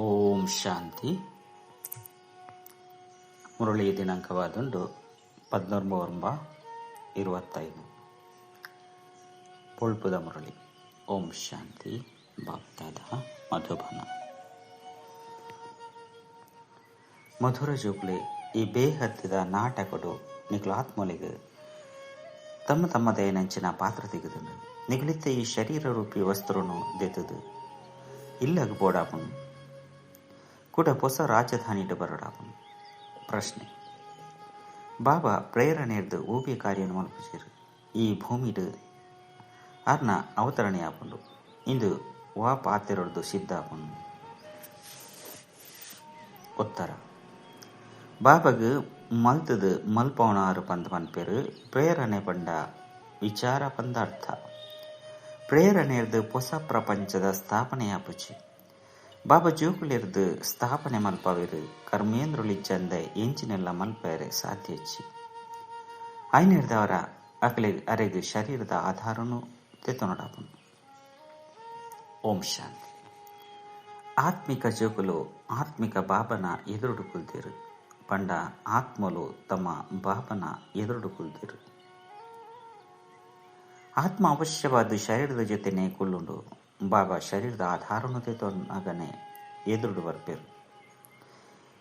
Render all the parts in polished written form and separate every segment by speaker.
Speaker 1: ಓಂ ಶಾಂತಿ. ಮುರಳಿ ದಿನಾಂಕವಾದುಂಡು 13/9/25. ಪೊಳ್ಪುದ ಮುರಳಿ. ಓಂ ಶಾಂತಿ. ಬಾಪ್ದಾದ ಮಧುಬನ. ಮಧುರ ಜೋಕ್ಲೆ ಈ ಬೇಹದ್ದಿದ ನಾಟಕಡು ನಿಕ್ಲು ಆತ್ಮೊಲಿಗೆ ತಮ್ಮ ತಮ್ಮದೇ ನಂಚಿನ ಪಾತ್ರ ತೆಗೆದು ನಿಗಲಿತ ಈ ಶರೀರ ರೂಪಿ ವಸ್ತ್ರನು ದೆತ್ತದು ಇಲ್ಲಗ ಬೋಡಾಪುನು ಕೂಡ ಹೊಸ ರಾಜಧಾನಿಡು ಬರೋಡಾಪುನು. ಪ್ರಶ್ನೆ: ಬಾಬಾ ಪ್ರೇರಣೆರ್ದು ಊಬಿ ಕಾರ್ಯನು ಮಲ್ಪುಜೆರು. ಈ ಭೂಮಿಡು ಅರ್ನ ಅವತರಣೆ ಆಪುಂಡು. ಇಂದು ವಾ ಪಾತೆರೊಡ್ದು ಸಿದ್ಧ ಆಪುಂಡು. ಉತ್ತರ: ಬಾಬಾಗ್ ಮಲ್ತದು ಮಲ್ಪವನಾರು ಪಂದ್ ಪನ್ಪೇರು. ಪ್ರೇರಣೆ ಪಂಡ ವಿಚಾರ ಪಂದ ಅರ್ಥ. ಪ್ರೇರಣೆರ್ದು ಹೊಸ ಪ್ರಪಂಚದ ಸ್ಥಾಪನೆ ಆಪುಜಿ. ಬಾಬಾ ಜೋಕುಲಿರ್ದು ಸ್ಥಾಪನೆ ಮಲ್ಪವೇರು. ಕರ್ಮೇಂದ್ರುಲಿಜ್ಜಂದೆ ಎಂಚಿನೆಲ್ಲ ಮಲ್ಪೇರೆ ಸಾಧ್ಯ ಇಚ್ಚಿ. ಐನಿರ್ದವರ ಅಕಲೆ ಅರೆಗ್ ಶರೀರದ ಆಧಾರನು ತೆತ್ತೊನಡಾಪುನು. ಓಂ ಶಾಂತಿ. ಆತ್ಮಿಕ ಜೋಕುಲು ಆತ್ಮಿಕ ಬಾಬನ ಎದುರುಡು ಕುಲ್ದಿರು. ಪಂಡ ಆತ್ಮಲು ತಮ್ಮ ಬಾಬನ ಎದುರುಡು ಕುಲ್ದಿರು. ಆತ್ಮ ಅವಶ್ಯವಾದ ಶರೀರದ ಜೊತೆನೆ ಕುಲ್ಲುಂಡು. ಬಾಬಾ ಶರೀರದ ಆಧಾರನು ತೆತ್ತೊನಗನೆ ಎದುರುಡು ಬರ್ಪೇರು.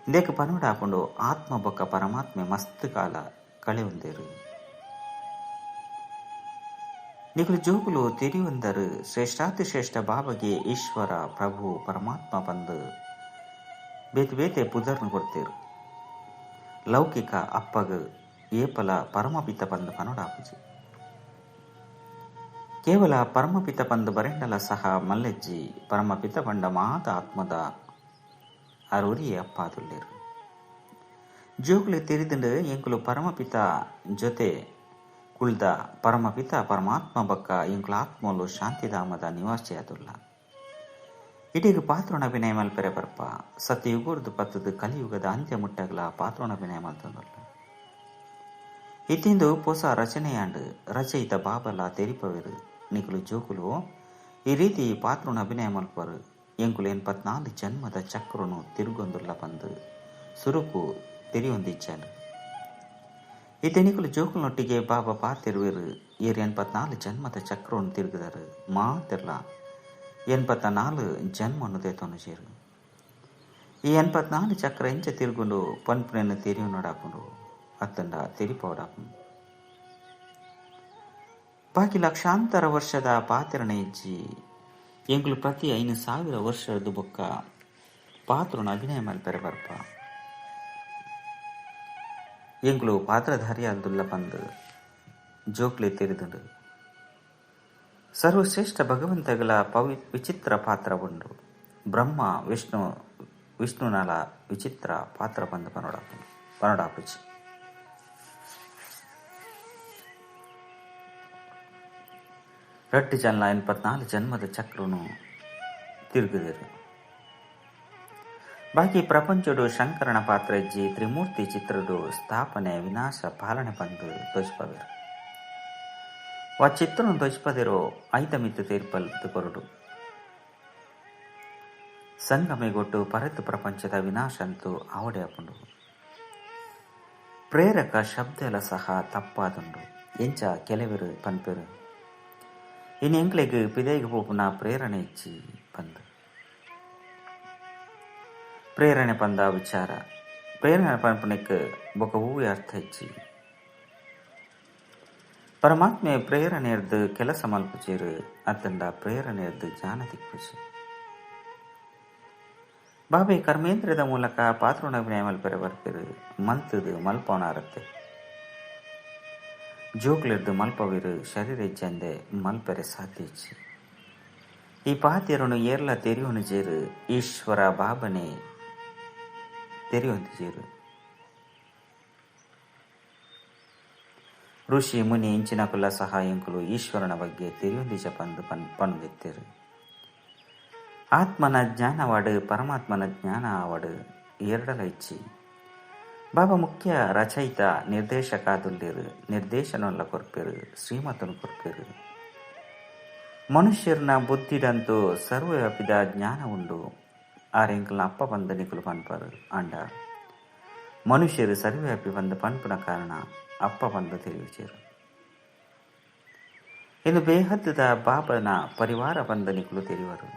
Speaker 1: ಇಂದೇಕ ಪನುಡ ಹಾಕೊಂಡು ಆತ್ಮ ಬೊಕ್ಕ ಪರಮಾತ್ಮೆ ಮಸ್ತ್ ಕಾಲ ಕಳೆಯುಂದೇರು. ನಿಕಲು ಜೋಕುಲು ತಿರಿಯುಂದರು ಶ್ರೇಷ್ಠಾತಿಶ್ರೇಷ್ಠ ಬಾಬಾಗೆ ಈಶ್ವರ ಪ್ರಭು ಪರಮಾತ್ಮ ಬಂದು ಬೇತೆ ಬೇತೆ ಪುದರ್ನು ಕೊಡ್ತೇರು. ಲೌಕಿಕ ಅಪ್ಪಗ ಏಪಲ ಪರಮಪಿತ ಬಂದು ಪನುಡಾಪುಜಿ. ಕೇವಲ ಪರಮಪಿತ ಬಂದು ಬರೆಂಡಲ ಸಹ ಮಲ್ಲೆಜ್ಜಿ. ಪರಮಪಿತ ಬಂಡ ಮಾತ ಆತ್ಮದ ಅರೊರಿಯೇ ಅಪ್ಪಾದುಲ್ಲೇರು. ಜೋಕುಲು ತಿರಿದಂಡು ಎಂಕುಲು ಪರಮಪಿತ ಜೊತೆ ಕುಳ್ದ ಪರಮಪಿತ ಪರಮಾತ್ಮ ಬಕ್ಕ ಎಂಕುಲು ಆತ್ಮಲು ಶಾಂತಿಧಾಮದ ನಿವಾಸಿಯಾದುಲ್ಲ. ಇಡೀಗ ಪಾತ್ರಣ ಅಭಿನಯ ಮಲ್ಪೆರೆ ಬರ್ಪ. ಸತ್ಯಯುಗರ್ದು ಪತ್ತದ ಕಲಿಯುಗದ ಅಂತ್ಯ ಮುಟ್ಟಗಲ ಪಾತ್ರಣ ಅಭಿನಯ ಮಲ್ತೊಂದುಲ್ಲ. ಇತ್ತಿಂದು ಪೊಸ ರಚನೆಯಾಂಡು ರಚಯಿತ ಬಾಬಲ ತೆರಿಪವೇರು. ನಿಕುಲು ಜೋಕುಲು ಈ ರೀತಿ ಪಾತ್ರಣ ಅಭಿನಯ ಮಲ್ಪರು. ಎಂಕುಲು 84 ಜನ್ಮದ ಚಕ್ರನು ತಿರುಗೊಂದುಲ್ಲ ಬಂದು ಸುರುಕು ತೆರಿಯೊಂದಿಚ್ಚಾನು. ಇತ್ತೆ ನಿಕುಲು ಜೋಕುಲನೊಟ್ಟಿಗೆ ಬಾಬಾ ಪಾತಿರುವೆರು. ಏರ್ 84 ಜನ್ಮದ ಚಕ್ರವನ್ನು ತಿರುಗಿದರು ಮಾತಿರ್ಲ 84 ಜನ್ಮನ್ನು ತೇತೊನು ಸೇರು. ಈ 84 ಚಕ್ರ ಎಂಚ ತಿರುಗುಂಡು ಪನ್ಪುನೆನ್ನು ತೆರಿಯೊನಡಾಪುಂಡು ಅತ್ತಂಡ ತೆರಿಪವಡಾಪುಂಡು. ಬಾಕಿ ಲಕ್ಷಾಂತರ ವರ್ಷದ ಪಾತಿರಣೆ ಇಜ್ಜಿ. ಎಂಕುಲು ಪ್ರತಿ 5,000 ವರ್ಷದ ಬೊಕ್ಕ ಪಾತ್ರನ ಅಭಿನಯ ಮಲ್ಪೆರೆ ಬರ್ಪ. ಎಂಕುಲು ಪಾತ್ರಧಾರಿ ಅಲ್ದುಲ್ಲ ಬಂದು ಜೋಕ್ಲೆ ತೆರೆದುಂಡು. ಸರ್ವಶ್ರೇಷ್ಠ ಭಗವಂತಗಳ ವಿಚಿತ್ರ ಪಾತ್ರ ಉಂಡು. ಬ್ರಹ್ಮ ವಿಷ್ಣು ವಿಷ್ಣುನಲ ವಿಚಿತ್ರ ಪಾತ್ರ ಬಂದು ಪನಡಾಪುಜಿ. ರಡ್ಡು ಜನ 84 ಜನ್ಮದ ಚಕ್ರನು ತಿರುಗಿದರು. ಬಾಕಿ ಪ್ರಪಂಚಡು ಶಂಕರನ ಪಾತ್ರ ಇಜ್ಜಿ. ತ್ರಿಮೂರ್ತಿ ಚಿತ್ರಡು ಸ್ಥಾಪನೆ ವಿನಾಶ ಪಾಲನೆ ಬಂದು ತೋಜ್ಪವೇರು. ವಾ ಚಿತ್ರನು ತೋಜ್ಪದಿರೋ ಐತ ಮಿತ್ತು ತೀರ್ಪಲ್ ಕೊರಡು. ಸಂಗಮೆಗೊಟ್ಟು ಪರತು ಪ್ರಪಂಚದ ವಿನಾಶ ಅಂತೂ ಆವಡೆ ಆಪುಂಡು. ಪ್ರೇರಕ ಶಬ್ದ ಎಲ್ಲ ಸಹ ತಪ್ಪಾದುಂಡು. ಎಂಚ ಕೆಲವರು ಪನ್ಪೆರು ಇನ್ನು ಎಂಕ್ಲೆಗ್ ಪಿದೈಗೆ ಪೋಪುನ ಪ್ರೇರಣೆ ಇಚ್ಚಿ ಬಂದು. ಪ್ರೇರಣೆ ಪಂದ ವಿಚಾರ ಪ್ರೇರಣೆ ಪನ್ಪುನೆಕ್ ಬೊಕ ಹೂವೆ ಅರ್ಥ ಇಚ್ಚಿ. ಪರಮಾತ್ಮೆ ಪ್ರೇರಣೆರ್ದು ಕೆಲಸ ಮಲ್ಪುಚೇರು ಅತ್ತಂಡ ಪ್ರೇರಣೆರ್ದು ಜ್ಞಾನ ತಿಕ್ಕುಚಿ. ಬಾಬೆ ಕರ್ಮೇಂದ್ರದ ಮೂಲಕ ಪಾತ್ರಣ ಅಭಿನಯ ಮಲ್ಪೆರೆ ಬರ್ಪೆರು. ಮಲ್ತದು ಮಲ್ಪವನಾರತ್ತೆ. ಜೋಕ್ಲಿರ್ದು ಮಲ್ಪವಿರು ಶರೀರ ಇಜ್ಜಂದೆ ಮಲ್ಪೆರೆ ಸಾಧ್ಯ ಇಚ್ಚಿ. ಈ ಪಾತಿರನು ಏರ್ಲ ತೆರಿಯೋನು ಜೇರು. ಈಶ್ವರ ಬಾಬನೆ ತೆರಿಯೊಂದು ಜೇರು. ಋಷಿ ಮುನಿ ಇಂಚಿನ ಕುಲ ಸಹ ಎಂಕುಲು ಈಶ್ವರನ ಬಗ್ಗೆ ತೆರಿಯೊಂದಿಜ ಪಂದು ಪಣುದಿತ್ತೇರು. ಆತ್ಮನ ಜ್ಞಾನವಾಡು ಪರಮಾತ್ಮನ ಜ್ಞಾನ ಆವಡು ಎರಡಲ ಇಚ್ಚಿ. ಬಾಬಾ ಮುಖ್ಯ ರಚಯಿತ ನಿರ್ದೇಶಕಾದುಲ್ಲೇರು. ನಿರ್ದೇಶನಲ್ಲ ಕೊರ್ಪೇರು. ಶ್ರೀಮತನು ಕೊರ್ಪೇರು. ಮನುಷ್ಯರನ ಬುದ್ಧಿಡಂತೂ ಸರ್ವವ್ಯಾಪಿದ ಜ್ಞಾನ ಉಂಡು. ಆರೆಂಕಲ್ನ ಅಪ್ಪ ಪಂದ್ ನಿಕುಲು ಪನ್ಪರು. ಆಂಡ ಮನುಷ್ಯರು ಸರ್ವವ್ಯಾಪಿ ಪಂದ್ ಪನ್ಪುನ ಕಾರಣ ಅಪ್ಪ ಪಂದ್ ತೆರಿಯುಚೆರು. ಇನ್ನು ಬೇಹದ್ದದ ಬಾಬನ ಪರಿವಾರ ಪಂದ್ ನಿಕುಲು ತೆರಿವರು.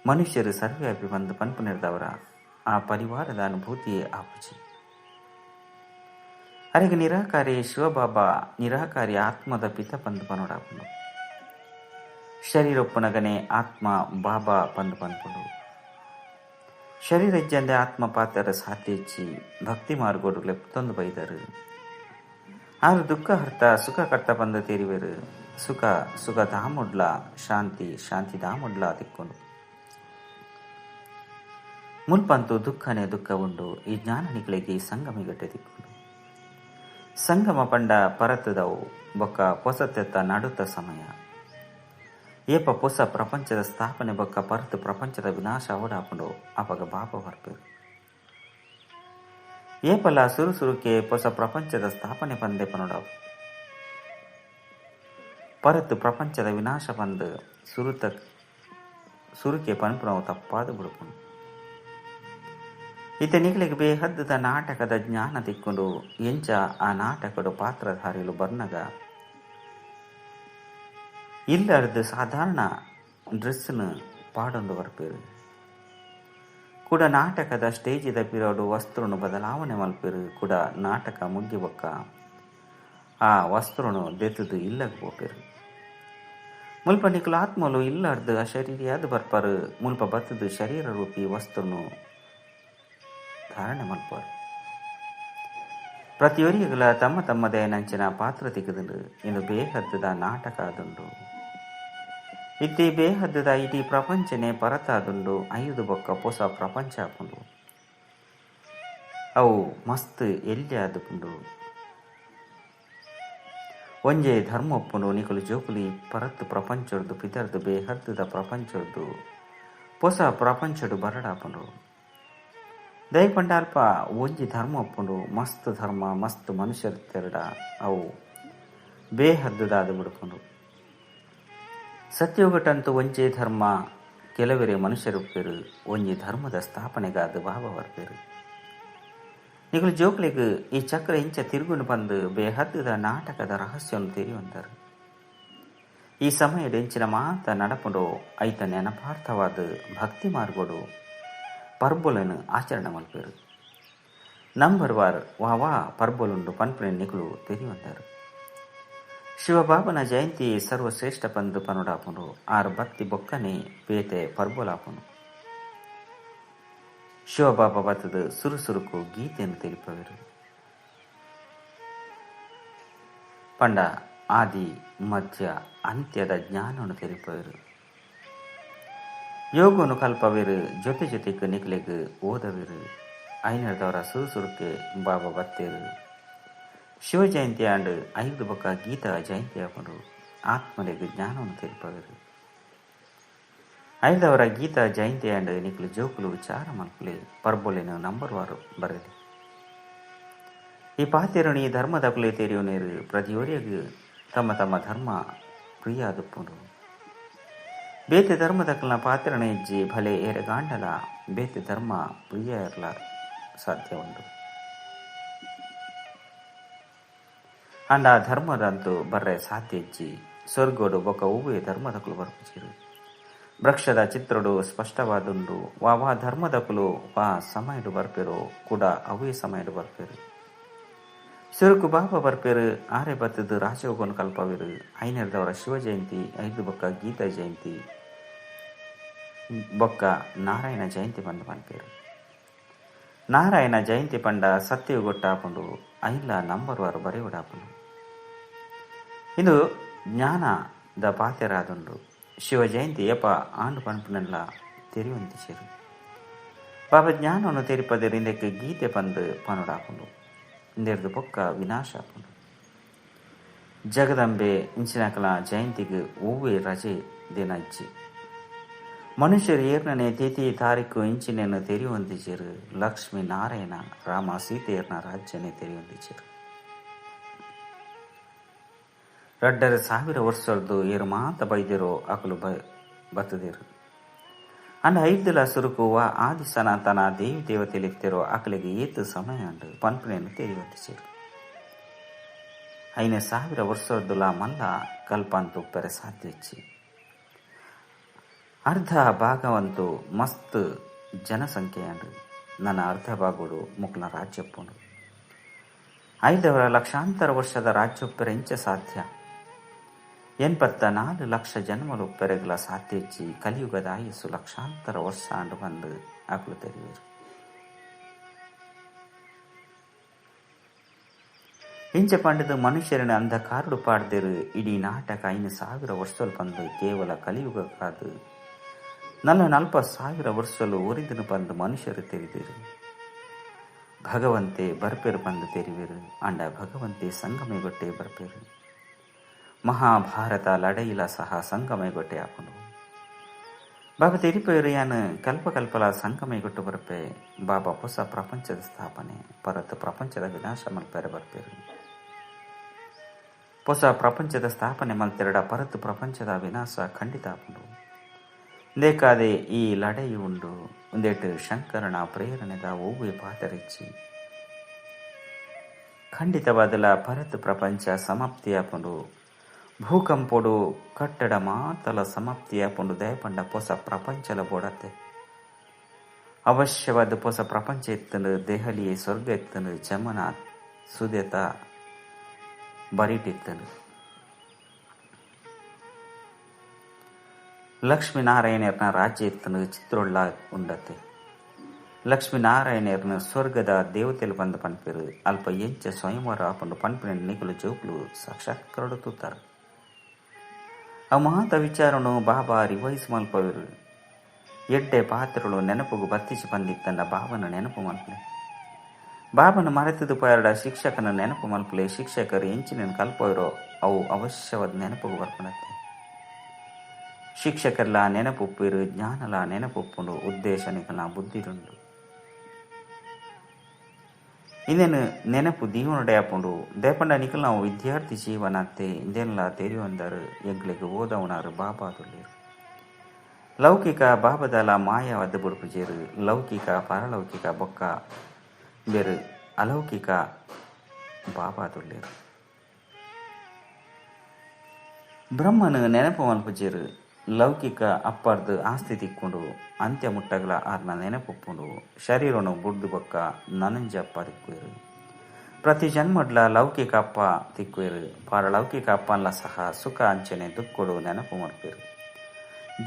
Speaker 1: ಮನುಷ್ಯರು ಸರ್ವವ್ಯಾಪಿ ಪಂದ್ ಪನ್ಪುನೆರ್ದವರ ಆ ಪರಿವಾರದ ಅನುಭೂತಿಯೇ ಆಪುಜಿ. ಅರೆಗೆ ನಿರಾಕಾರಿ ಶಿವಬಾಬಾ ನಿರಾಕಾರಿ ಆತ್ಮದ ಪಿತ ಪಂದ್ ಪನೋಡಾಪುಂಡು. ಶರೀರೊಪ್ಪುನಗನೆ ಆತ್ಮ ಬಾಬಾ ಪಂದ್ ಪನ್ಪುಂಡು. ಶರೀರ ಇಜ್ಜಂದೆ ಆತ್ಮ ಪಾತ್ರ ಸಾಧ್ಯ ಇಚ್ಚಿ ಭಕ್ತಿ ಮಾರ್ಗೋಡು ಲೆಪ್ತೊಂದು ಬೈದರು. ಆರು ದುಃಖ ಹರ್ತ ಸುಖ ಕರ್ತ ಪಂದ ತೆರಿವೆರು. ಸುಖ ಸುಖ ಧಾಮುಡ್ಲ ಶಾಂತಿ ಶಾಂತಿ ಧಾಮುಡ್ಲ ತಿಕ್ಕೊಂಡು ಮುಲ್ಪಂತು ದುಃಖನೇ ದುಃಖ ಉಂಡು. ಈ ಜ್ಞಾನ ನಿಕಲಿಗೆ ಸಂಗಮಿಗಟ್ಟೆ ತಿಕ್ಕೊಂಡು ಸಂಗಮ ಪಂಡ ಪರತದವು ಬೊಕ್ಕ ಪೊಸತೆತ್ತ ನಡುತ್ತ ಸಮಯ. ಏಪ ಪೊಸ ಪ್ರಪಂಚದ ಸ್ಥಾಪನೆ ಬೊಕ್ಕ ಪರತು ಪ್ರಪಂಚದ ವಿನಾಶ ಓಡಾಪುಂಡು ಅಪಗ ಬಾಪ ಬರ್ಪೇರು. ಏಪಲ ಸುರುಸುರುಕೆ ಪೊಸ ಪ್ರಪಂಚದ ಸ್ಥಾಪನೆ ಪಂದೆ ಪನೋಡವು. ಪರತು ಪ್ರಪಂಚದ ವಿನಾಶ ಪಂದು ಸುರುಕೆ ಪನ್ಪುನವು ತಪ್ಪಾದ ಬಿಡುಪುಂಡು. ಈತ ನಿಕಲಿಗೆ ಬೇಹದ್ದದ ನಾಟಕದ ಜ್ಞಾನ ತಿಕ್ಕೊಂಡು ಎಂಚ ಆ ನಾಟಕಡು ಪಾತ್ರಧಾರಿಲು ಬರ್ನಗ ಇಲ್ಲರ್ದು ಸಾಧಾರಣ ಡ್ರೆಸ್ನ ಪಾಡೊಂದು ಬರ್ಪೇರು. ಕೂಡ ನಾಟಕದ ಸ್ಟೇಜಿದ ಪಿರೋಡು ವಸ್ತ್ರನು ಬದಲಾವಣೆ ಮಲ್ಪೇರು. ಕೂಡ ನಾಟಕ ಮುಗ್ಗಿ ಬೊಕ್ಕ ಆ ವಸ್ತ್ರನು ದೆತ್ತದು ಇಲ್ಲಗ್ ಪೋಪೇರು. ಮುಲ್ಪ ನಿಕುಲು ಆತ್ಮಲು ಇಲ್ಲರ್ದು ಅಶರೀರಿಯಾದ ಬರ್ಪರು. ಮುಲ್ಪ ಬತ್ತದು ಶರೀರ ರೂಪಿ ವಸ್ತ್ರನು ಧಾರಣೆ ಮಲ್ಪರು. ಪ್ರತಿಯೊರಿಗಳ ತಮ್ಮ ತಮ್ಮದೇ ನಂಚಿನ ಪಾತ್ರ ತಿಕ್ಕದುಂಡು. ಇಂದು ಬೇಹದ್ದದ ನಾಟಕ ಅದುಂಡು. ಇತ್ತಿ ಬೇಹದ್ದದ ಇಡೀ ಪ್ರಪಂಚನೇ ಪರತಾದುಂಡು. 5 ಬೊಕ್ಕ ಪೊಸ ಪ್ರಪಂಚ ಆಪುಂಡು. ಅವು ಮಸ್ತ್ ಎಲ್ಲಿ ಆದುಪುಂಡು. ಒಂಜೆ ಧರ್ಮ ಒಪ್ಪುಂಡು. ನಿಕುಲು ಜೋಕುಲಿ ಪರತ್ ಪ್ರಪಂಚೊಡ್ದು ಪಿದರ್ದು ಬೇಹದ್ದದ ಪ್ರಪಂಚೊಡ್ದು ಪೊಸ ಪ್ರಪಂಚೊಡು ಬರಡಾಪುಂಡು. ದಯಪಂಡ ಅಲ್ಪ ಒಂಜಿ ಧರ್ಮ ಒಪ್ಪುಂಡು. ಮಸ್ತ್ ಧರ್ಮ ಮಸ್ತ್ ಮನುಷ್ಯರ ತೆರಡ ಅವು ಬೇಹದ್ದುದಾದ ಬಿಡ್ಕೊಂಡು. ಸತ್ಯೋಗಟಂತೂ ಒಂಜೇ ಧರ್ಮ ಕೆಲವರೇ ಮನುಷ್ಯರುಪ್ಪೇರು. ಒಂಜಿ ಧರ್ಮದ ಸ್ಥಾಪನೆಗಾದ ಬಾಬಾ ಬರ್ಪೇರು. ನಿಕುಲು ಜೋಕ್ಲಿಗ್ ಈ ಚಕ್ರ ಇಂಚ ತಿರುಗುನು ಬಂದು ಬೇಹದ್ದುದ ನಾಟಕದ ರಹಸ್ಯವನ್ನು ತೆರಿಯೊಂದರು. ಈ ಸಮಯದ ಇಂಚಿನ ಮಾತ ನಡಪುಂಡು ಐತ ನೆನಪಾರ್ಥವಾದ ಭಕ್ತಿ ಮಾರ್ಗೋಡು ಪರ್ಬೊಲನು ಆಚರಣೆ ಮಲ್ಪೇರು. ನಂಬರ್ ವಾರ್ ವಾ ಪರ್ಬೊಲುಂಡು ಪನ್ಪುನೆ ನಿಕುಲು ತೆರಿಯೊಂದರು. ಶಿವಬಾಬನ ಜಯಂತಿ ಸರ್ವಶ್ರೇಷ್ಠ ಪಂದು ಪನುಡಾಪುಂಡು. ಆರು ಭಕ್ತಿ ಬೊಕ್ಕನೆ ಪೇತೆ ಪರ್ಬೊಲಾಪುಂಡು. ಶಿವಬಾಬ ಬತ್ತದು ಸುರುಸುರುಕು ಗೀತೆಯನ್ನು ತಿಳಿಪವರು. ಪಂಡ ಆದಿ ಮಧ್ಯ ಅಂತ್ಯದ ಜ್ಞಾನವನ್ನು ತಿಳಿಪವರು. ಯೋಗವನ್ನು ಕಲ್ಪವೇರು. ಜೊತೆ ಜೊತೆಗೆ ನಿಕಲೆಗ್ ಓದವೇರು. ಐನರ್ದವರ ಸುರುಸುರುಕೆ ಬಾಬಾ ಬತ್ತೇರು. ಶಿವ ಜಯಂತಿ ಆಂಡ್ 5 ಬೊಕ್ಕ ಗೀತಾ ಜಯಂತಿ ಆಪುಂಡು. ಆತ್ಮಲೆಗ್ ಜ್ಞಾನವನ್ನು ತಿಳಿಪವೇರು. ಐದವರ ಗೀತಾ ಜಯಂತಿ ಆಂಡ್ ನಿಕಲು ಜೋಕುಲು ವಿಚಾರ ಮಲ್ಪುಲೆ. ಪರ್ಬೊಲೆನು ನಂಬರ್ ವಾರು ಬರಲಿ. ಈ ಪಾತೆರುಣಿ ಧರ್ಮದ ಕುಲೆ ತೆರಿಯುನೇರು. ಪ್ರತಿಯೊರಿಯಗ್ ತಮ್ಮ ತಮ್ಮ ಧರ್ಮ ಪ್ರಿಯ ಆದುಪ್ಪುಂಡು. ಬೇತೆ ಧರ್ಮದಕ್ಕಲ್ನ ಪಾತ್ರಣ ಇಜ್ಜಿ ಭಲೆ ಏರೆಗಾಂಡಲ ಬೇತೆ ಧರ್ಮ ಪ್ರಿಯ ಇರಲ ಸಾಧ್ಯ ಉಂಡು. ಅಂಡ ಆ ಧರ್ಮದಂತೂ ಬರ್ರೆ ಸಾಧ್ಯ ಇಜ್ಜಿ. ಸ್ವರ್ಗೋಡು ಬೊಕ್ಕ ಹೂವೆ ಧರ್ಮದಕ್ಕಲು ಬರ್ಪುಚಿರು. ವೃಕ್ಷದ ಚಿತ್ರಡು ಸ್ಪಷ್ಟವಾದುಂಡು. ವಾ ವಾ ಧರ್ಮದಕ್ಕಲು ವಾ ಸಮಯಡು ಬರ್ಪೇರು ಕೂಡ ಅವೇ ಸಮಯಡು ಬರ್ಪೇರು. ಸುರುಕು ಬಾಬಾ ಬರ್ಪೇರು. ಆರೆ ಬತ್ತದು ರಾಜಯೋಗವನ್ನು ಕಲ್ಪವೇರು. ಐನರ್ದವರ ಶಿವ ಜಯಂತಿ 5 ಬೊಕ್ಕ ಗೀತಾ ಜಯಂತಿ ಬೊಕ್ಕ ನಾರಾಯಣ ಜಯಂತಿ ಬಂದು ಪನ್ಪೇರು. ನಾರಾಯಣ ಜಯಂತಿ ಪಂಡ ಸತ್ಯಯುಗೊಟ್ಟಾಪುಂಡು. ಐಲ ನಂಬರ್ ವಾರು ಬರೆಯುಡಾಪುಂಡು. ಇದು ಜ್ಞಾನದ ಪಾತೆರಾದುಂಡು. ಶಿವ ಜಯಂತಿ ಏಪ ಆಂಡು ಪನ್ಪುನೆಲ್ಲ ತೆರಿಯುವಂತಿಸೇರು. ಬಾಬಾ ಜ್ಞಾನವನ್ನು ತೆರಿಪದಿರು. ಇಂದಕ್ಕೆ ಗೀತೆ ಪಂದು ಪನುಡಾಪುಂಡು. ಇಂದೆರ್ದು ಬೊಕ್ಕ ವಿನಾಶ ಆಪುಂಡು. ಜಗದಂಬೆ ಇಂಚಿನಕಲ ಜಯಂತಿಗೆ ಹೂವೆ ರಜೆ ದಿನ ಇಜ್ಜಿ. ಮನುಷ್ಯರು ಏರ್ನನೆ ತಿಥಿ ತಾರೀಕು ಇಂಚಿನೇನು ತೆರಿಯುವಂತಿಚೇರು. ಲಕ್ಷ್ಮೀ ನಾರಾಯಣ ರಾಮ ಸೀತೆಯರ್ನ ರಾಜ್ಯನೇ ತೆರಿಯುವಂತಿಚೇರು. 2,500 ವರ್ಷದ್ದು ಏರು ಮಾತ ಬೈದಿರೋ ಅಕಲು ಬತ್ತದಿರು. ಅಂಡ ಐದ್ಲ ಸುರುಕು ವಾ ಆದಿ ಸನಾತನ ದೇವಿ ದೇವತೆಲಿತ್ತಿರೋ ಅಕಲಿಗೆ ಏತು ಸಮಯ ಅಂಡು ಪನ್ಪುನೇನು ತೆರಿಯೊಂದಿಚೆರ್. 5000 ವರ್ಷದುಲ ಮಲ್ಲ ಕಲ್ಪಂತು ಉಪ್ಪೆರೆ ಸಾಧ್ಯ ಇಜ್ಜಿ. ಅರ್ಧ ಭಾಗವಂತೂ ಮಸ್ತ್ ಜನಸಂಖ್ಯೆ ಅಂಡು ನನ್ನ ಅರ್ಧ ಭಾಗಡು ಮುಕ್ಲ ರಾಜ್ಯಪ್ಪುಂಡು. 5 ಲಕ್ಷಾಂತರ ವರ್ಷದ ರಾಜ್ಯೊಪ್ಪೆರೆ ಇಂಚ ಸಾಧ್ಯ? 84 ಲಕ್ಷ ಜನ್ಮಲು ಉಪ್ಪೆರೆಗ್ಲ ಸಾಧ್ಯ ಇಜ್ಜಿ. ಕಲಿಯುಗದ ಆಯಸ್ಸು ಲಕ್ಷಾಂತರ ವರ್ಷ ಅಂಡು ಬಂದು ಅಕಲು ತೆರಿಯರು. ಇಂಚ ಪಂಡದು ಮನುಷ್ಯರನ ಅಂಧಕಾರುಡು ಪಾಡ್ದಿರು. ಇಡೀ ನಾಟಕ 5000 ವರ್ಷಲು ಬಂದು ಕೇವಲ ಕಲಿಯುಗಕ್ಕಾದು 40,000 ವರ್ಷಲು ಒರಿದನು ಬಂದು ಮನುಷ್ಯರು ತೆರಿದಿರು. ಭಗವಂತೆ ಬರ್ಪೇರು ಬಂದು ತೆರಿವಿರು. ಅಂಡ ಭಗವಂತೆ ಸಂಗಮೆಗೊಟ್ಟೆ ಬರ್ಪೇರು. ಮಹಾಭಾರತ ಲಡೈಲ ಸಹ ಸಂಗಮೆಗೊಟ್ಟೆ ಆಪುಂಡು. ಬಾಬಾ ತೆರಿಪೇರು ಯಾನು ಕಲ್ಪ ಕಲ್ಪಲ ಸಂಗಮೆಗೊಟ್ಟು ಬರ್ಪೆ. ಬಾಬಾ ಹೊಸ ಪ್ರಪಂಚದ ಸ್ಥಾಪನೆ ಪರತ್ ಪ್ರಪಂಚದ ವಿನಾಶ ಮಲ್ಪೆರೆ ಬರ್ಪೇರು. ಹೊಸ ಪ್ರಪಂಚದ ಸ್ಥಾಪನೆ ಮಲ್ತೆರಡ ಪರತ್ ಪ್ರಪಂಚದ ವಿನಾಶ ಖಂಡಿತ ಆಪುಂಡು. ಬೇಕಾದೆ ಈ ಲಡೈ ಉಂಡು. ಒಂದೇಟು ಶಂಕರನ ಪ್ರೇರಣೆದ ಒವ್ವೆ ಪಾತರಿಚ್ಚಿ ಖಂಡಿತವಾದಲ ಪರತ್ ಪ್ರಪಂಚ ಸಮಾಪ್ತಿಯಾಪುಂಡು. ಭೂಕಂಪೊಡು ಕಟ್ಟಡ ಮಾತಲ ಸಮಾಪ್ತಿಯಾಪುಂಡು. ದಯಪಂಡ ಪೊಸ ಪ್ರಪಂಚಲ ಬೋಡತ್ತೆ. ಅವಶ್ಯವಾದ ಪೊಸ ಪ್ರಪಂಚ ಎತ್ತನು. ದೆಹಲಿಯೇ ಸ್ವರ್ಗ ಎತ್ತನು. ಜಮನ ಸುದೇತ ಬರಿಟಿತ್ತನು. ಲಕ್ಷ್ಮೀನಾರಾಯಣರ್ನ ರಾಜ್ಯ ಎತ್ತನು. ಚಿತ್ರೊಳ್ಳ ಉಂಡತೆ. ಲಕ್ಷ್ಮೀನಾರಾಯಣರ್ನ ಸ್ವರ್ಗದ ದೇವತೆಲು ಬಂದು ಪನ್ಪೇರು. ಅಲ್ಪ ಎಂಚ ಸ್ವಯಂವರ ಆಪುಂಡು ಪನ್ಪಿನ ನಿಕುಲು ಜೋಕುಲು ಸಾಕ್ಷಾತ್ಕರಡು ತೂತಾರೆ. ಆ ಮಾತ ವಿಚಾರನು ಬಾಬಾ ರಿವೈಸ್ ಮಲ್ಪವಿರು. ಎಡ್ಡೆ ಪಾತ್ರಗಳು ನೆನಪುಗು ಬತ್ತಿಸಿ ಬಂದಿತ್ತಂಡ ಬಾಬನ ನೆನಪು ಮಲ್ಪಲೆ. ಬಾಬನ ಮರೆತದು ಪಯರಡ ಶಿಕ್ಷಕನ ನೆನಪು ಮಲ್ಪಲೆ. ಶಿಕ್ಷಕರು ಎಂಚಿನ ಕಲ್ಪವಿರೋ ಅವು ಅವಶ್ಯವಾದ ನೆನಪುಗು ಬರ್ಪಣತ್ತೆ. ಶಿಕ್ಷಕರ್ಲ ನೆನಪುಪ್ಪಿರು, ಜ್ಞಾನಲ ನೆನಪುಪ್ಪುಂಡು, ಉದ್ದೇಶ ನಿಕಲ ಬುದ್ಧಿರುಂಡು. ಇಂದೇನು ನೆನಪು ದೀವನಡೆ ಆಪುಂಡು. ದೇಪಂಡ ನಿಕಲ್ ನಾವು ವಿದ್ಯಾರ್ಥಿ ಜೀವನತ್ತೆ ಇಂದೇನೆಲ್ಲ ತೆರಿಯೊಂದರು ಎಂಕ್ಲೆಗ್ ಓದವನಾರು ಬಾಬಾದುಲ್ಲೇರು. ಲೌಕಿಕ ಬಾಬದಲ ಮಾಯವಾದ ಬುಡುಪುಜೇರು. ಲೌಕಿಕ ಪರಲೌಕಿಕ ಬೊಕ್ಕ ಬೇರು ಅಲೌಕಿಕ ಬಾಬಾದುಲ್ಲೇರು. ಬ್ರಹ್ಮನು ನೆನಪು ಮಲ್ಪುಜೇರು. ಲೌಕಿಕ ಅಪ್ಪರ್ದು ಆಸ್ತಿ ತಿಕ್ಕೊಂಡು ಅಂತ್ಯ ಮುಟ್ಟಗಲ ಆರ್ನ ನೆನಪುಪ್ಪುಂಡು. ಶರೀರನು ಬುಡ್ದು ಬೊಕ್ಕ ನನಂಜ ಅಪ್ಪ ತಿಕ್ಕುವೆರು. ಪ್ರತಿ ಜನ್ಮಡ್ಲ ಲೌಕಿಕ ಅಪ್ಪ ತಿಕ್ಕುವೆರು. ಪಾರಲೌಕಿಕ ಅಪ್ಪನ್ಲ ಸಹ ಸುಖ ಅಂಚನೆ ದುಕ್ಕೊಡು ನೆನಪು ಮಲ್ಪೇರು.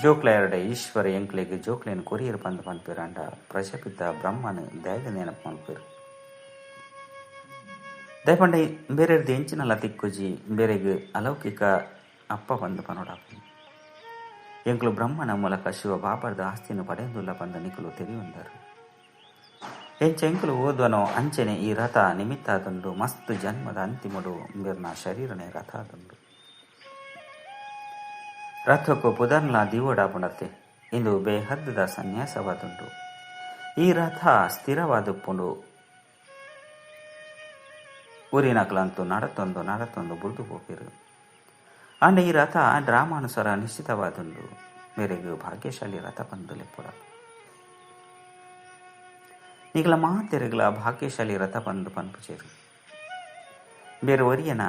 Speaker 1: ಜೋಕ್ಲ ಎರಡೆ ಈಶ್ವರ ಎಂಕ್ಲೆಗ್ ಜೋಕ್ಲೆನ್ ಕೊರಿಯರ್ ಬಂದು ಪನ್ಪೇರು. ಅಂಡ ಪ್ರಜಾಪಿತ ಬ್ರಹ್ಮನು ದಾಯಗ ನೆನಪು ಮಲ್ಪೇರು. ದಯಪಂಡ ಬೇರೆರ್ದು ಎಂಚಿನಲ್ಲ ತಿಕ್ಕುಜಿ ಬೇರೆಗ್ ಅಲೌಕಿಕ ಅಪ್ಪ ಬಂದು ಪನೋಡಾಪು. ಎಂಕ್ಲು ಬ್ರಹ್ಮನ ಮೂಲಕ ಶಿವ ಬಾಬಾರ್ದ ಆಸ್ತಿಯನ್ನು ಪಡೆಯೊಂದುಲ್ಲ ಬಂದ ನಿಕುಲು ತೆರಿಯೊಂದರು. ಎಂಚ ಎಂಕುಲು ಓದ್ವನೋ ಅಂಚನೆ ಈ ರಥ ನಿಮಿತ್ತಾದುಂಡು. ಮಸ್ತ್ ಜನ್ಮದ ಅಂತಿಮಡು ಮೇರ್ನ ಶರೀರನೇ ರಥ ಆದುಂಡು. ರಥಕ್ಕೂ ಪುದರ್ಲ ದಿವೋಡಾಪುಂಡತ್ತೆ. ಇಂದು ಬೇಹದ್ದದ ಸನ್ಯಾಸವಾದುಂಡು. ಈ ರಥ ಸ್ಥಿರವಾದುಪ್ಪುಂಡು. ಊರಿನಕಲಂತೂ ನಡತೊಂದು ನಡತೊಂದು ಬುಡ್ದು ಪೋಪಿರು. ಅಂಡ ಈ ರಥ ಡ್ರಾಮಾನುಸಾರ ನಿಶ್ಚಿತವಾದುಂಡು. ಮೇರೆಗೂ ಭಾಗ್ಯಶಾಲಿ ರಥ ಬಂದು ಲೆಪ್ಪುಡ. ನಿಗಲ ಮಾತೆರೆಗಳ ಭಾಗ್ಯಶಾಲಿ ರಥ ಬಂದು ಪನ್ಪುಚೇರು. ಬೇರೆ ಒರಿಯನ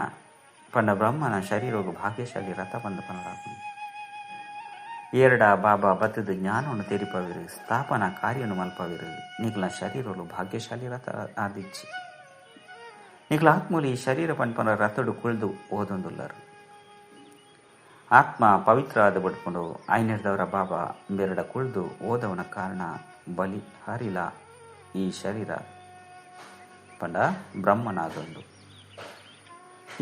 Speaker 1: ಪಂಡ ಬ್ರಹ್ಮನ ಶರೀರೋಗು ಭಾಗ್ಯಶಾಲಿ ರಥ ಬಂದು ಪನರಾಪು. ಎರಡ ಬಾಬಾ ಬತ್ತದ ಜ್ಞಾನವನ್ನು ತೆರಿಪವಿರು, ಸ್ಥಾಪನಾ ಕಾರ್ಯನು ಮಲ್ಪವಿರು. ನಿಗಲ ಶರೀರಲು ಭಾಗ್ಯಶಾಲಿ ರಥ ಆದಿಚ್ಚಿ. ನಿಗಲ ಆತ್ಮಲಿ ಶರೀರ ಪನ್ಪನ ರಥಡು ಕುಳಿದು ಓದೊಂದುಲ್ಲರು. ಆತ್ಮ ಪವಿತ್ರ ಆದ ಬಡ್ಕೊಂಡು ಐನೆಡ್ದವರ ಬಾಬಾ ಬೆರಡ ಕುಳಿದು ಓದವನ ಕಾರಣ ಬಲಿ ಹರಿಲ ಈ ಶರೀರ ಪಂಡ ಬ್ರಹ್ಮನಾದೊಂದು.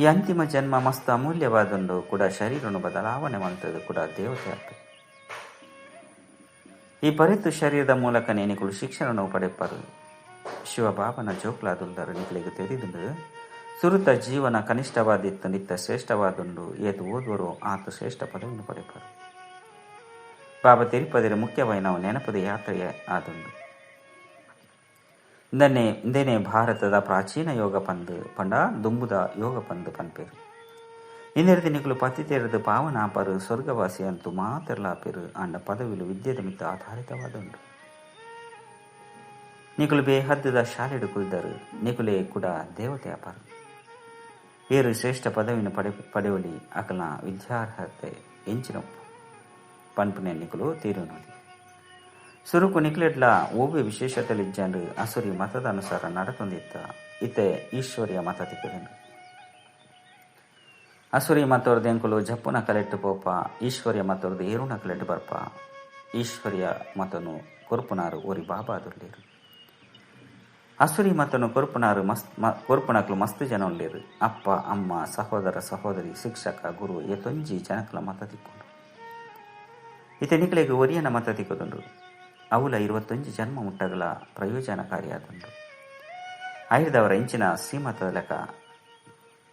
Speaker 1: ಈ ಅಂತಿಮ ಜನ್ಮ ಮಸ್ತ್ ಅಮೂಲ್ಯವಾದೊಂದು. ಕೂಡ ಶರೀರನು ಬದಲಾವಣೆ ಮಾಡ್ತದೆ ಕೂಡ ದೇವತೆ ಆಗ್ತದೆ. ಈ ಪರಿತು ಶರೀರದ ಮೂಲಕ ನಿಕುಲು ಶಿಕ್ಷಣವನ್ನು ಪಡೆಪರು. ಶಿವಬಾಬನ ಜೋಕ್ಲಾದುಂದರು ನಿಕಲಿಗೆ ತಿಳಿದುಂಡು. ಸುರುತ ಜೀವನ ಕನಿಷ್ಠವಾದಿತ್ತು, ನಿತ್ಯ ಶ್ರೇಷ್ಠವಾದುಂಡು. ಏತು ಓದುವರು ಆತ ಶ್ರೇಷ್ಠ ಪದವಿಯನ್ನು ಪಡೆಪರು. ಬಾಬಾ ತಿರುಪದಿರ ಮುಖ್ಯವಾಗಿ ನಾವು ನೆನಪದ ಯಾತ್ರೆಯ ಆದುಂಡು. ಇಂದನೆ ಭಾರತದ ಪ್ರಾಚೀನ ಯೋಗ ಪಂದು ಪಂಡ ದುಂಬುದ ಯೋಗ ಪಂದು ಪನ್ಪೇರು. ಇಂದೆರ್ತಿ ನಿಕುಲು ಪತಿತೆರ್ದು ಪಾವನ ಆಪರು ಸ್ವರ್ಗವಾಸಿ ಅಂತೂ ಮಾತೆರ್ಲ ಆಪೆರು ಆಂಡ ಪದವಿಲು ವಿದ್ಯೆದ ಮಿತ್ತ ಆಧಾರಿತವಾದುಂಡು. ನಿಕುಲು ಬೇಹದ್ದುದ ಶಾಲೆಡು ಕುಲ್ದರು ನಿಕುಲೇ ಕೂಡ ದೇವತೆ ಆಪರು. ಏರು ಶ್ರೇಷ್ಠ ಪದವಿನ ಪಡೆವಲಿ ಅಕಲ್ನ ವಿದ್ಯಾರ್ಹತೆ ಎಂಚಿನ ಪನ್ಪುನೆ ನಿಕುಲು ತೀರುನೋಲಿ. ಸುರುಕು ನಿಕ್ಲೆಡ್ಲ ಓವೆ ವಿಶೇಷತೆಲಿಜ್ಜಂಡು ಅಸುರಿ ಮತದ ಅನುಸಾರ ನಡತೊಂದಿತ್ತ ಇತ್ತೆ ಈಶ್ವರ್ಯ ಮತ ತಿಕ್ಕದಂಡು. ಅಸುರಿ ಮತೊರ್ದು ಎಂಕುಲು ಜಪ್ಪುನ ಕಲೆಟ್ಟು ಪೋಪ, ಈಶ್ವರ್ಯ ಮತೊರ್ದು ಏರುನ ಕಲೆಟ್ಟು ಬರ್ಪ. ಈಶ್ವರ್ಯ ಮತನು ಕೊರ್ಪುನಾರು ಒರಿ ಬಾಬಾದುಲ್ಲೇರು. ಅಸುರಿ ಮತನು ಕೊರ್ಪುನಾರು ಕೊರ್ಪುನಕ್ಲು ಮಸ್ತ್ ಜನ ಉಲ್ಲೇರು. ಅಪ್ಪ ಅಮ್ಮ ಸಹೋದರ ಸಹೋದರಿ ಶಿಕ್ಷಕ ಗುರು ಏತೊಂಜಿ ಜನಕ್ಲ ಮತ ತಿಕ್ಕೊಂಡು ಇತ್ತೆ ನಿಕ್ಲೆಗ್ ಒರಿಯನ ಮತ ತಿಕ್ಕದುಂಡು. ಅವುಲ 21 ಜನ್ಮ ಮುಟ್ಟಗಲ ಪ್ರಯೋಜನಕಾರಿಯಾದುಂಡು. ಐದವರ ಇಂಚಿನ ಶ್ರೀಮತದ ಲೆಕ್ಕ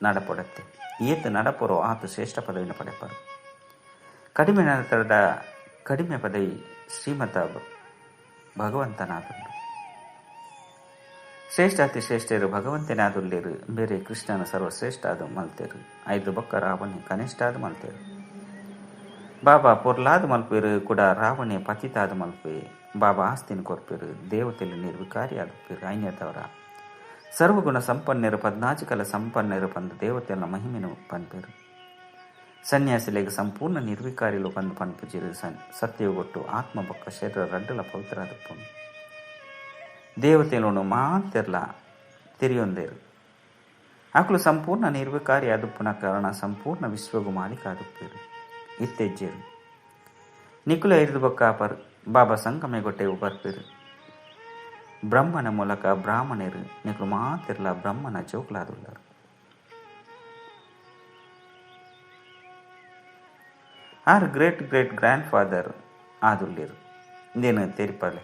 Speaker 1: ನಡಪೊಡತ್ತೆ. ಏತು ನಡಪೊರೋ ಆತು ಶ್ರೇಷ್ಠ ಪದವಿನ ಪಡೆಪರು. ಕಡಿಮೆ ನಡತದ ಕಡಿಮೆ ಪದವಿ ಶ್ರೀಮತ ಭಗವಂತನಾದುಂಡು. ಶ್ರೇಷ್ಠ ಅತಿ ಶ್ರೇಷ್ಠರು ಭಗವಂತನಾದುಲ್ಲೇರು. ಬೇರೆ ಕೃಷ್ಣನ ಸರ್ವಶ್ರೇಷ್ಠ ಅದು ಮಲ್ತೇರು. 5 ಬೊಕ್ಕ ರಾವಣೆ ಕನಿಷ್ಠ ಅದು ಮಲ್ತೇರು. ಬಾಬಾ ಪೊರ್ಲಾದ ಮಲ್ಪೇರು ಕೂಡ ರಾವಣೆ ಪತಿತಾದ ಮಲ್ಪೆ. ಬಾಬಾ ಆಸ್ತಿನ ಕೊರ್ಪೇರು ದೇವತೆಲು ನಿರ್ವಿಕಾರಿ ಆದುಪ್ಪೇರು. ಐನೇತವರ ಸರ್ವಗುಣ ಸಂಪನ್ನರು ಪದ್ನಾಜಿಕಲ ಸಂಪನ್ನರು ಪಂದು ದೇವತೆಲ್ಲ ಮಹಿಮೆನು ಪನ್ಪೇರು. ಸನ್ಯಾಸಿಲೆಗ್ ಸಂಪೂರ್ಣ ನಿರ್ವಿಕಾರಿಲು ಪಂದು ಪನ್ಪುಜಿರು. ಸತ್ಯಗೊಟ್ಟು ಆತ್ಮ ಬೊಕ್ಕ ಶರೀರ ರಡ್ಡಲ ಪವಿತ್ರಾದಪ್ಪುನು. ದೇವತೆಲುನು ಮಾತೆರ್ಲ ತೆರಿಯೊಂದೇರು. ಅಕಲು ಸಂಪೂರ್ಣ ನಿರ್ವಿಕಾರಿ ಆದುಪ್ಪುನ ಕಾರಣ ಸಂಪೂರ್ಣ ವಿಶ್ವಗು ಮಾಲೀಕ ಆದುಪ್ಪೇರು. ಇತ್ತೆಜ್ಜೇರು ನಿಕುಲ ಐದು ಬೊಕ್ಕ ಪರ್ ಬಾಬಾ ಸಂಗಮೆಗೊಟ್ಟೆ ಬರ್ಪೇರು. ಬ್ರಹ್ಮನ ಮೂಲಕ ಬ್ರಾಹ್ಮಣರು ನಿಕುಲು ಮಾತಿರ್ಲ ಬ್ರಹ್ಮನ ಜೋಕ್ಲಾದುಳ್ಳರು. R great great grand father ಆದುಳ್ಳೇರು. ಇಂದೇನು ತೆರಿಪಲೆ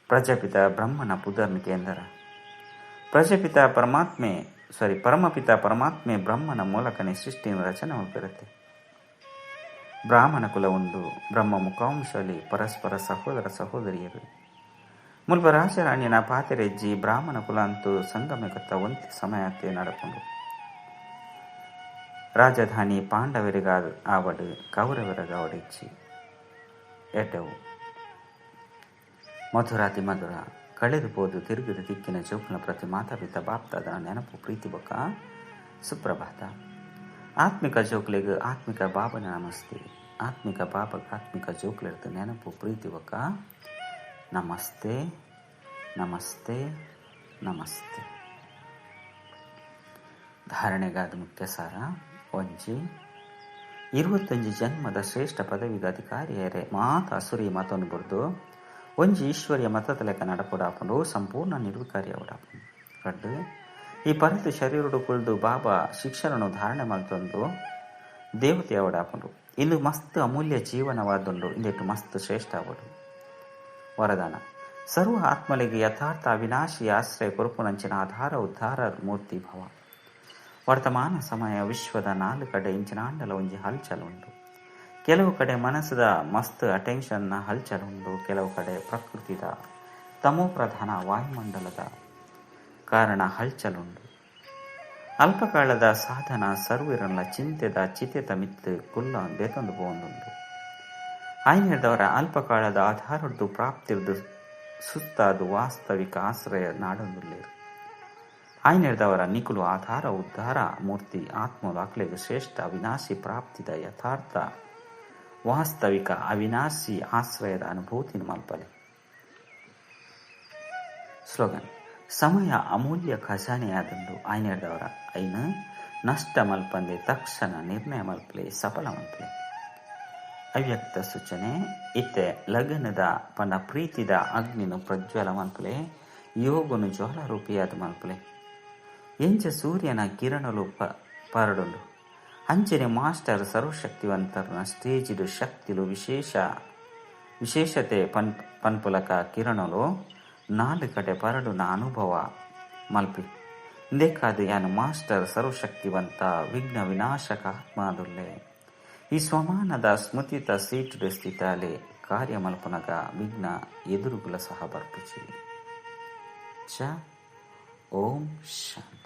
Speaker 1: Prajapita ಬ್ರಹ್ಮನ ಪುದರ್ನ ಕೇಂದ್ರ. ಪ್ರಜಾಪಿತ ಪರಮಾತ್ಮೆ ಸಾರಿ ಪರಮಪಿತ ಪರಮಾತ್ಮೆ ಬ್ರಹ್ಮನ ಮೂಲಕನೇ ಸೃಷ್ಟಿಯನ್ನು ರಚನೆ ಮಾಡಿರುತ್ತೆ. ಬ್ರಾಹ್ಮಣ ಕುಲ ಉಂಡು. ಬ್ರಹ್ಮ ಮುಖಾಂಶಲಿ ಪರಸ್ಪರ ಸಹೋದರ ಸಹೋದರಿಯರು. ಮುಲ್ಪ ರಾಜರಾಣಿನ ಪಾತೆರೆಜ್ಜಿ ಬ್ರಾಹ್ಮಣ ಕುಲ ಅಂತೂ ಸಂಗಮಗತ್ತ ಒಂತೆ ಸಮಯಕ್ಕೆ ನಡಪುಂಡು. ರಾಜಧಾನಿ ಪಾಂಡವರಿಗ ಆವಡು ಕೌರವರಿಗಾವಡಿಚ್ಚಿ ಎಡ್ಡವು. ಮಧುರಾತಿ ಮಧುರ ಕಳೆದು ಪೋದು ತಿರುಗಿದ ದಿಕ್ಕಿನ ಜೋಕುನ ಪ್ರತಿ ಮಾತಾಪಿತ ಬಾಪ್ತಾದ ನೆನಪು ಪ್ರೀತಿ ಬೊಕ್ಕ ಸುಪ್ರಭಾತ. ಆತ್ಮಿಕ ಜೋಕ್ಲೆಗ್ ಆತ್ಮಿಕ ಬಾಬನ ನಮಸ್ತೆ. ಆತ್ಮಿಕ ಬಾಬಗ ಆತ್ಮಿಕ ಜೋಕ್ಲೆರ್ದು ನೆನಪು ಪ್ರೀತಿ ಬೊಕ್ಕ ನಮಸ್ತೆ ನಮಸ್ತೆ ನಮಸ್ತೆ. ಧಾರಣೆಗಾದ ಮುಖ್ಯ ಸಾರ. ಒಂಜಿ 21 ಜನ್ಮದ ಶ್ರೇಷ್ಠ ಪದವಿಗೆ ಅಧಿಕಾರಿಯರೇ ಮಾತ ಅಸುರಿ ಮತವನ್ನು ಬರೆದು ಒಂಜಿ ಈಶ್ವರ್ಯ ಮತದ ಲೆಕ್ಕ ನಡಪೊಡಾಪುಂಡು ಸಂಪೂರ್ಣ ನಿರ್ವಿಕಾರಿ ಅವಡಾಪುಂಡು. ರಡ್ಡು ಈ ಪರತು ಶರೀರಡು ಕುಳ್ದು ಬಾಬಾ ಶಿಕ್ಷಣನು ಧಾರಣೆ ಮಲ್ತೊಂದು ದೇವತೆ ಅವಡಾಪುಂಡು. ಇಂದು ಮಸ್ತ್ ಅಮೂಲ್ಯ ಜೀವನವಾದುಂಡು. ಇಂದೆಟ್ಟು ಮಸ್ತ್ ಶ್ರೇಷ್ಠ ಅವಡು. ವರದಾನ ಸರ್ವ ಆತ್ಮಲಿಗೆ ಯಥಾರ್ಥ ಅವಿನಾಶಿ ಆಶ್ರಯ ಕೊರಪುನಂಚಿನ ಆಧಾರ ಉದ್ಧಾರ ಮೂರ್ತಿ ಭವ. ವರ್ತಮಾನ ಸಮಯ ವಿಶ್ವದ 4 ಕಡೆ ಇಂಚಿನಾಂಡಲ ಒಂಜಿ ಹಲ್ಚಲ್ ಉಂಡು. ಕೆಲವು ಕಡೆ ಮನಸ್ಸದ ಮಸ್ತ್ ಅಟೆನ್ಷನ್ನ ಹಲ್ಚಲ್ ಉಂಡು. ಕೆಲವು ಕಡೆ ಪ್ರಕೃತಿದ ತಮೋ ಪ್ರಧಾನ ವಾಯುಮಂಡಲದ ಕಾರಣ ಹಲ್ಚಲ್ ಉಂಡು. ಅಲ್ಪಕಾಲದ ಸಾಧನ ಸರ್ವಿರಲ್ಲ ಚಿಂತೆದ ಚಿತೆತ ಮಿತ್ತು ಕುಲ್ಲ ಬೇತೊಂದು ಪೋಂದುಂಡು. ಆಯ್ನೆದವರ ಅಲ್ಪಕಾಲದ ಆಧಾರದ್ದು ಪ್ರಾಪ್ತಿರ್ದು ಸುತ್ತಾದು ವಾಸ್ತವಿಕ ಆಶ್ರಯ ನಾಡೊಂದುಲ್ಲೇರು. ಆಯ್ನೆದವರ ನಿಕುಲು ಆಧಾರ ಉದ್ಧಾರ ಮೂರ್ತಿ ಆತ್ಮಲು ಶ್ರೇಷ್ಠ ಅವಿನಾಶಿ ಪ್ರಾಪ್ತಿದ ಯಥಾರ್ಥ ವಾಸ್ತವಿಕ ಅವಿನಾಶಿ ಆಶ್ರಯದ ಅನುಭೂತಿನ ಮಲ್ಪಲೆ. ಸ್ಲೋಗನ್ ಸಮಯ ಅಮೂಲ್ಯ ಖಜಾನೆಯಾದಂದು ಆಯ್ನೆದವರ ಐನ ನಷ್ಟ ಮಲ್ಪಂದೆ ತಕ್ಷಣ ನಿರ್ಣಯ ಮಲ್ಪಲೆ ಸಫಲ ಮಲ್ಪಲೆ. ಅವ್ಯಕ್ತ ಸೂಚನೆ ಇತ್ತೆ ಲಗ್ನದ ಪಂಡ ಪ್ರೀತಿದ ಅಗ್ನಿನು ಪ್ರಜ್ವಲ ಮಲ್ಪಲೆ ಯೋಗನು ಜ್ವಾಲಾರೂಪಿಯಾದ ಮಲ್ಪಲೆ. ಎಂಚ ಸೂರ್ಯನ ಕಿರಣಲು ಪರಡುಂಡು ಅಂಚನೆ ಮಾಸ್ಟರ್ ಸರ್ವಶಕ್ತಿವಂತರನ ಸ್ಟೇಜಿಡು ಶಕ್ತಿಲು ವಿಶೇಷತೆ ಪನ್ಪುಲಕ ಕಿರಣಲು 4 ಕಡೆ ಪರಡುನ ಅನುಭವ ಮಲ್ಪಿ. ಇಂದೇಕಾದು ಯಾನು ಮಾಸ್ಟರ್ ಸರ್ವಶಕ್ತಿವಂತ ವಿಘ್ನ ವಿನಾಶಕ ಆತ್ಮದುಲ್ಲೆ. ಈ ಸ್ವಮಾನದ ಸ್ಮೃತಿತ ಸೀಟು ಸ್ಥಿತಾಲೆ ಕಾರ್ಯ ಮಲ್ಪನಗ ವಿಘ್ನ ಎದುರುಗುಲ ಸಹ ಬರ್ಪುಚಿ. ಚ ಓಂ ಶಾಂತಿ.